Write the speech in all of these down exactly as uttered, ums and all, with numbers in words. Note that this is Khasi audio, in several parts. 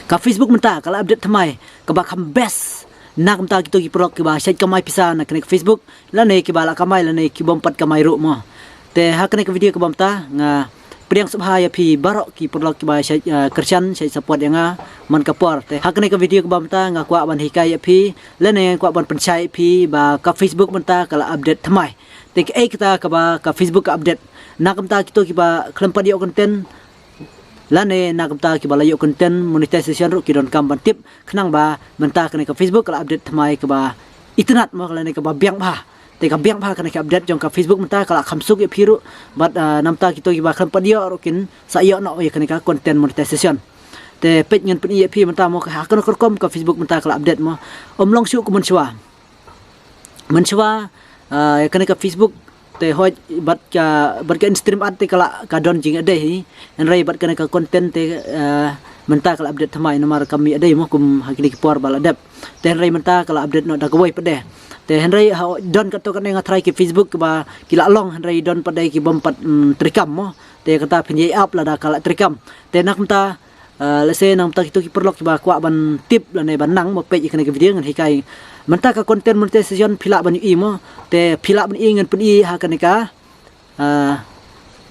Ka Facebook mynta ka la update thymmai kaba kham best na ka bynta kito ki paralok kiba shait kamai pisa na kane ka Facebook, lane kiba la kamai lane ki bym pat kamai ruh mo. Te ha kane ka video kaba mynta nga pdiang sngewbha ïa phi baroh ki paralok kiba shait, eh, kyrshan, shait support ïa nga man ka por. Te ha kane ka video kaba mynta nga kwah ban hikai ïa phi lane nga kwah ban pynshai ïa phi ba ka Facebook mynta ka la update thymmai. Te kaei kata kaba ka Facebook ka update na ka bynta kito kiba khlem pat ïoh content lane na ka bynta kiba la ïoh content monetization ruh ki donkam ban tip, khnang ba mynta kane ka Facebook ka la update thymmai kaba itynnad mo, lane kaba biang bha. Te ka biang bha kane ka update jong ka Facebook mynta ka la kham suk ïa phi ruh, bad, ah, na ka bynta kito kiba khlem pat ïoh ruh kin sa ïoh noh ïa kane ka content monetization. Te peit ngan pyni ïa phi mynta mo ha kano ka rukom ka Facebook mynta ka la update mo. Ym long shuh kum mynshuwa. Mynshuwa, ah, ïa kane ka Facebook te hooid bad ka, bad ka in-stream ad te ka la ka don jingïadei hi. Hynrei bad kane ka content te, ah, mynta ka la update thymmai namar kam ïadei mo kum ha kine ki por ba la dep. Te hynrei mynta ka la update noh da kawei pat de. Te hynrei ha don katto katne nga tharai ki Facebook kiba ki la long, hynrei don pat de ki bym pat, mm, treikam mo. Te kata phin ïai ap lada ka la treikam. Te na ka bynta, ah, lehse na ka bynta kito ki paralok kiba kwah ban tip lane ban nang mo, peit ïa kane ka video ngan hikai. Mynta ka content monetization phi lah ban ïohi mo. Te phi lah ban ïohi, ngan pyni ha kane ka, ah,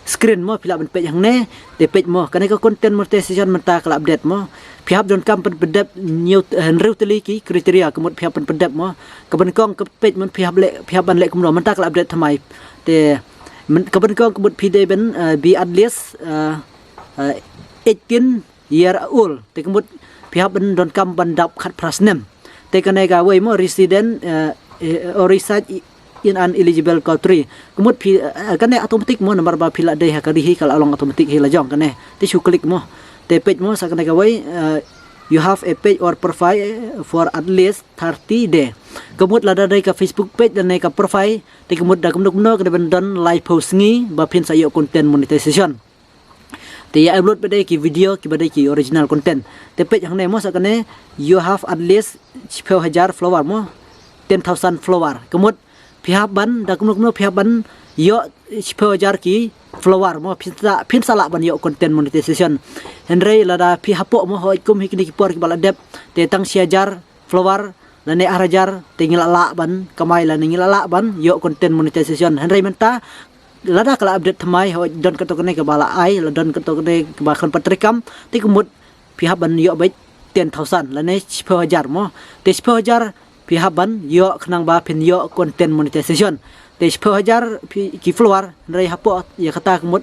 screen mo, phi lah ban peit hangne. Te peit mo, kane ka content monetization mynta ka la update mo. Phi hap donkam ban pyndep hynñiew, eh, hynriew tylli ki criteria, ka mut phi hap ban pyndep mo. Kaba nyngkong ka peit mo, phi hap leh, phi hap ban leh kumno, mynta ka la update thymmai. Te myn-, kaba nyngkong ka mut phi dei ban, eh, be at least, eh, eh, eighteen year old. Te ka mut phi hap ban donkam ban dap khatphra snem. Te kane kawei mo, resident, eh, eh, or reside i-, in an eligible country. Ka mut phi, eh, kane automatic mo, namar ba phi la dei ha ka ri hi ka la long automatic hi la jong kane. Te shu click mo. Te peit mo sa kane kawei, eh, you have a page or profile for at least thirty day. Ka mut lada dei ka Facebook page lane ka profile, te ka mut da kumno kumno ka dei ban don laiphew sngi ba phin sa ïoh content monetization. Te ïa upload pat de ki video kiba dei ki original content. Te peit hangne mo sa kane, you have at least shiphew hajar follower mo, ten thousand follower. Ka mut phi hap ban, da kumno kumno phi hap ban ïoh shiphew hajar ki follower mo, phin sa, phin sa lah ban ïoh content monetization. Hynrei lada phi hapoh mo, hooid kum hi kine ki por kiba la dep, te tang shi hajar follower lane ar hajar te ngi la lah ban kamai lane ngi la lah ban ïoh content monetization. Hynrei mynta lada ka la update thymmai, hooid don katto katne kaba la ai, la don katto katne kaba khlem pat treikam, te ka mut phi hap ban ïoh beit ten thousand lane shiphew hajar mo. Te shiphew hajar phi hap ban ïoh khnang ba phin ïoh content monetization. Te shiphew hajar phi, ki follower, hynrei hapoh ïa kata ka mut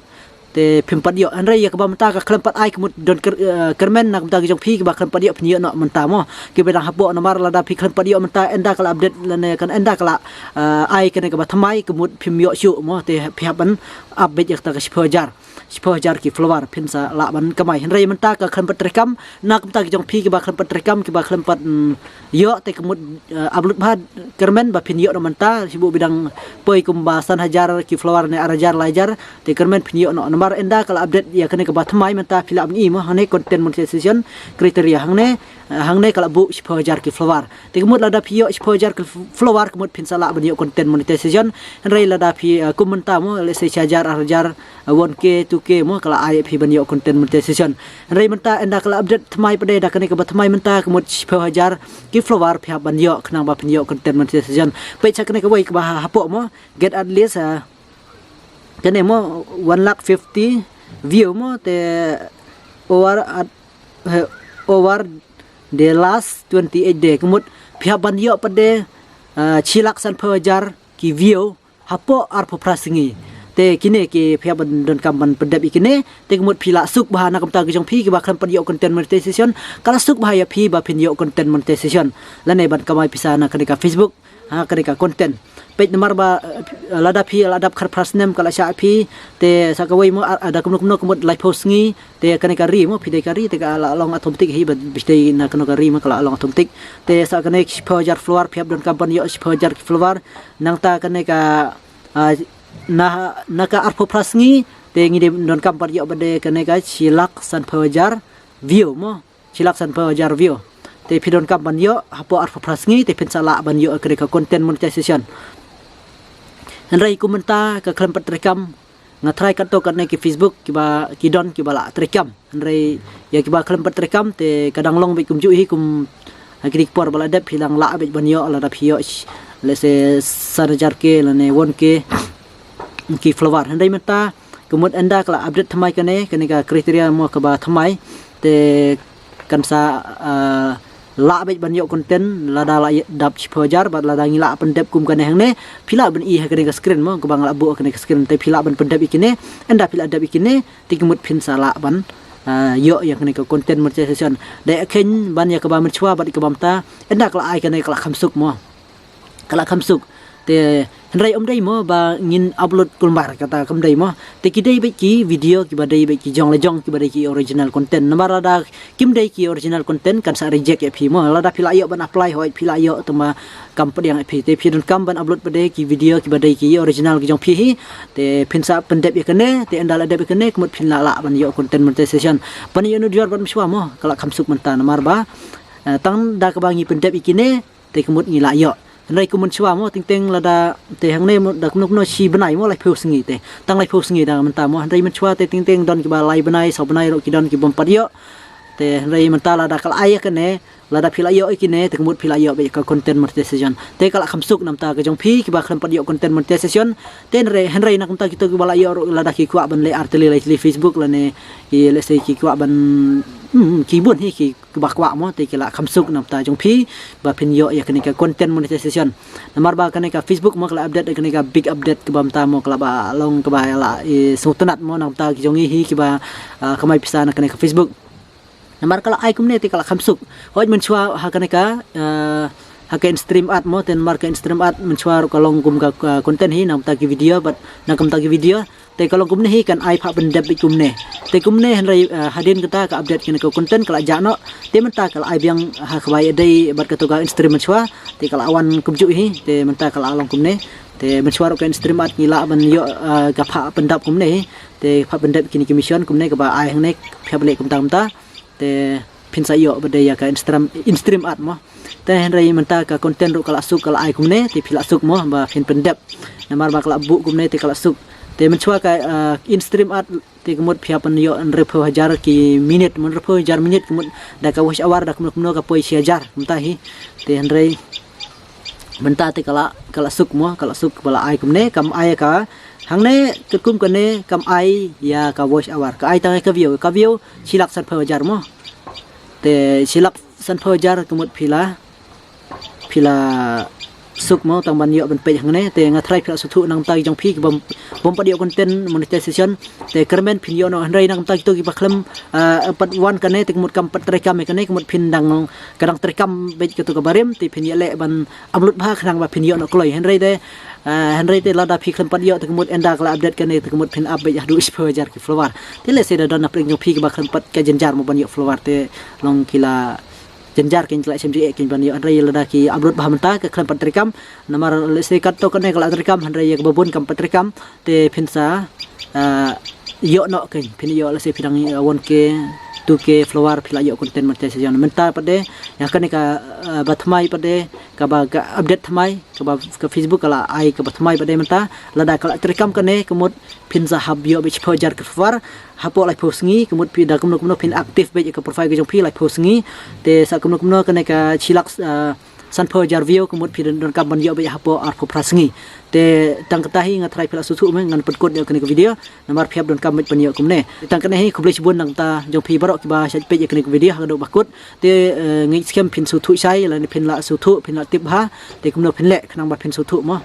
te phim pat ïoh. Hynrei ïa kaba mynta ka khlem pat ai, ka mut don kyr-, eh, kyrmen na ka bynta ki jong phi kiba khlem pat ïoh, phin ïoh noh mynta mo. Kiba dang hapoh, namar lada phi khlem pat ïoh mynta, ynda ka la update lane kan ynda ka la, eh, ai kane kaba thymmai, ka mut phim ïoh shuh mo, te phi hap ban ap beit ïa kata ka shiphew hajar. Shiphew hajar ki follower phin sa lah ban kamai. Hynrei mynta ka khlem pat treikam, na ka bynta ki jong phi kiba khlem pat treikam, kiba khlem pat, mm, ïoh, te ka mut, eh, upload bha kyrmen ba phin ïoh noh mynta, shibun ba dang poi kumba san hajar ki follower ne ar hajar, lai hajar, te kyrmen phin ïoh noh. Namar ynda ka la update ïa kane kaba thymmai mynta phi lah ban i mo, hangne content monetization criteria hangne, eh, hangne ka la buh shiphew hajar ki follower. Te ka mut lada phi ïoh shiphew hajar ki f-, follower ka mut phin sa lah ban ïoh content monetization. Hynrei lada phi, eh, kum mynta mo, let's say shi hajar, ar hajar, eh, one K, two K mo, ka la ai phi ban ïoh content monetization. Hynrei mynta ynda ka la update thymmai pat de, da kane kaba thymmai mynta ka mut shiphew hajar ki follower phi hap ban ïoh khnang ba phin ïoh content monetization. Peit sa kane kawei kaba ha-, hapoh mo, get at least, eh, kane mo, one lakh fifty view mo, te over at, eh, over the last twenty-eight day. Ka mut phi hap ban ïoh pat de, eh, shi lak sanphew hajar ki view hapoh arphew phra sngi. Te kine ki phi hap ban donkam ban pyndep ïa kine, te ka mut phi lah suk bha na ka bynta ki jong phi kiba khlem pat ïoh content monetization, ka lah suk bha ïa phi ba phin ïoh content monetization lane ban kamai pisa na kane ka Facebook. Ha, kane ka content. Peit namar ba, eh, lada phi la dap khatphra snem ka la shah phi, te sa kawei mo, ah, ah, da kumno kumno ka mut laiphew sngi, te kane ka ri mo, phi dei ka ri, te ka la long automatic hi, ba phi dei na kano ka ri mo ka la long automatic. Te sa kane shiphew hajar follower, phi hap donkam ban ïoh shiphew hajar ki follower, nangta kane ka, ah, na, na ka arphew phra sngi, te ngi dei donkam ban ïoh pat de kane ka shi lak sanphew hajar view mo. Shi lak sanphew hajar view. Te phi donkam ban ïoh hapoh arphew phra sngi, te phin sa lah ban ïoh kane ka content monetization. Hynrei kum mynta ka khlem pat treikam, Nga try katto katne ki Facebook kiba ki don kiba la treikam. Hynrei ïa kiba khlem pat treikam te ka dang long beit kumjuh hi kum ha kine ki por ba la dep phi dang lah beit ban ïoh lada phi ïoh sh-, let's say san hajar K lane one K ki follower. Hynrei mynta ka mut ynda ka la update thymmai kane, kane ka criteria mo kaba thymmai te kan sa, ah, lah beit ban ïoh content lada la dap shiphew hajar bad lada ngi lah pyndep kum kane hangne phi lah ban i ha kane ka screen mo kaba nga la buh ha kane ka screen te phi lah ban pyndep ïa kine. Ynda phi lah dep ïa kine te ka mut phin sa lah ban, ah, ïoh ïa kane ka content monetization. Dei kheiñ ban ïa kaba mynshuwa bad kaba mynta ynda ka la ai kane ka la kham suk mo. Ka la kham suk. Te hynrei ym dei mo ba ngin upload kulmar kata kam dei mo. Te ki dei beit ki video kiba dei beit ki jong la jong kiba dei ki original content. Namar lada kim dei ki original content kan sa reject ïa phi mo. Lada phi la ïoh ban apply hooid phi la ïoh tang ba kam pdiang ïa phi. Te phi donkam ban upload pat de ki video kiba dei ki original ki jong phi hi. Te phin sa pyndep ïa kane, te ynda la dep ïa kane ka mut phin la lah ban ïoh content monetization. Pynïoh nud jor bad mynshuwa mo, ka la kham suk mynta namar ba, eh, tang da kaba ngi pyndep ïa kine te ka mut ngi la ïoh. Hynrei kum mynshuwa mo teng teng lada te hangne mo da kumno kumno shi bnai mo laiphew sngi te. Tang laiphew sngi da mynta mo hynrei mynshuwa te teng teng don kiba lai bnai, saw bnai ruh ki don ki bym pat ïoh. Te hynrei mynta lada ka la ai ïa kane, lada phi la ïoh ïa kine te ka mut phi la ïoh beit ka content monetization. Te ka la kham suk namta ka jong phi kiba khlem pat ïoh content monetization. Te hynrei, hynrei na kumta kito kiba la ïoh ruh lada ki kwah ban leh artylli lai tylli Facebook lane ki, let's say ki kwah ban, hmm, ki bun hi ki kiba kwah mo te ki la kham suk namta jong phi ba phin ïoh ïa kane ka content monetization. Namar ba kane ka Facebook mo ka la update kane ka big update kaba mynta mo ka la ba long kaba la i sngewtynnat mo namta ki jong ngi hi kiba, ah, kamai pisa na kane ka Facebook. Namar ka la ai kumne te ka la kham suk. Hooid mynshuwa ha kane ka, ah, ha ka in-stream ad mo te namar ka in-stream ad mynshuwa ruh ka long kum ka, ka content hi namta ki video bad na kumta ki video. Te ka long kumne hi kan ai phah pyndep beit kumne. Te kumne hynrei, eh, hadien kata ka update kane ka content ka la jah noh. Te mynta ka la ai biang ha kaba ïadei bad kato ka in-stream mynshuwa. Te ka la wan kumjuh hi. Te mynta ka la long kumne. Te mynshuwa ruh ka in-stream ad ngi lah ban ïoh, eh, ka phah pyndap kumne hi. Te phah pyndep kine ki mission kumne kaba ai hangne phi hap leh kumta kumta. Te phin sa ïoh ba dei ïa ka in-stream, in-stream ad mo. Te hynrei mynta ka content ruh ka la suk ka la ai kumne te phi la suk mo ba phin pyndep. Namar ba ka la buh kumne te ka la suk. Te mynshuwa ka, ah, in-stream ad te ka mut phi hap ban ïoh hynriewphew hajar ki minit, hynriewphew hajar minit ka mut da ka watch hour da kumno kumno ka poi shi hajar mynta hi. Te hynrei mynta te ka la, ka la suk mo, ka la suk ba la ai kumne, kam ai ka hangne katkum kane kam ai ïa ka watch hour. Ka ai tang ïa ka view, ka view shi lak sanphew hajar mo. Te shi lak sanphew hajar ka mut phi la, phi la suk mo tang ban ïoh ban peit hangne. Te nga tharai phi la sngewthuh na ka bynta ki jong phi ki bym, bym pat ïoh content monetization. Te kyrmen phin ïoh noh hynrei na ka bynta kito kiba khlem, ah, pat wan kane te ka mut kam pat treikam ïa kane ka mut phin dang, ka dang treikam beit kato ka barim te phin ïaleh ban upload bha khnang ba phin ïoh noh kloi. Hynrei te, ah, hynrei te lada phi khlem pat ïoh te ka mut ynda ka la update kane te ka mut phin ap beit haduh shiphew hajar ki follower. Te lehse da don na pdeng jong phi kiba khlem pat ka jynjar mo ban ïoh follower te long ki la jynjar kein ki la shem jingeh kein ban ïoh hynrei lada ki upload bha mynta ka khlem pat treikam. Namar lehse katto katne ka la treikam hynrei ïa kaba bun kam pat treikam. Te phin sa, ah, ïoh noh kein, phin ïoh lehse phi dang, ah, one K, two K follower phi la ïoh content monetization. Mynta pat de ïa kane ka, ah, ba thymmai pat de kaba ka update thymmai kaba ka Facebook ka la ai kaba thymmai pat de mynta lada ka la treikam kane ka mut phin sa hap ïoh beit shiphew hajar ki follower hapoh laiphew sngi ka mut phi da kumno kumno phin active beit ïa ka profile ka jong phi laiphew sngi. Te sa kumno kumno kane ka shi lak, ah, sanphew hajar view ka mut phi don, donkam ban ïoh beit hapoh arphew phra sngi. Te tang kata hi nga tharai phi la sngewthuh mo ngan pynkut ïa kane ka video. Namar phi hap donkam beit ban ïoh kumne. Te tang kane hi khublei shibun na ka bynta jong phi baroh kiba shait peit ïa kane ka video ha ka dok ba kut. Te, eh, ngeit skhem phin sngewthuh shai lane phin la sngewthuh phin la tip bha. Te kumno phin leh khnang ba phin sngewthuh mo.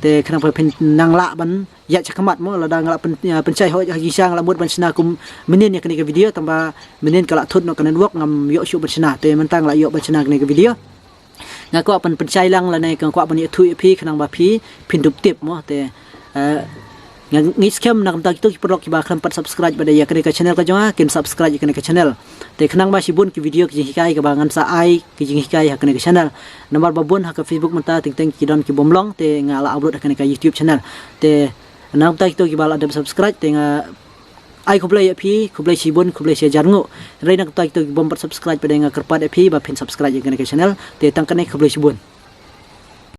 Te khnang ba phin nang lah ban ïaid shakhmat mo lada nga la pyn, eh, pynshai hooid ha ki sha nga la mut ban shna kum mynnin ïa kane ka video tang ba mynnin ka la thut noh ka network ngam ïoh shuh ban shna. Te mynta nga la ïoh ban shna kane ka video. Nga kwah ban pynshai lang lane nga kwah ban ïathuh ïa phi khnang ba phi phin dup tip mo te, eh, nga ngeit skhem na ka bynta kito ki paralok kiba khlem pat subscribe pat de ïa kane ka channel ka jong nga kin subscribe ïa kane ka channel. Te khnang ba shibun ki video ki jinghikai kaba ngan sa ai ki jinghikai ha kane ka channel. Namar ba bun ha ka Facebook mynta teng teng ki don ki bym long te nga la upload ha kane ka YouTube channel. Te na ka bynta kito kiba la dep subscribe te nga ai khublei ïa phi, khublei shibun, khublei shihajar nguh. Hynrei na ka bynta kito ki bym pat subscribe pat de nga kyrpad ïa phi ba phin subscribe ïa kane ka channel. Te tang kane khublei shibun.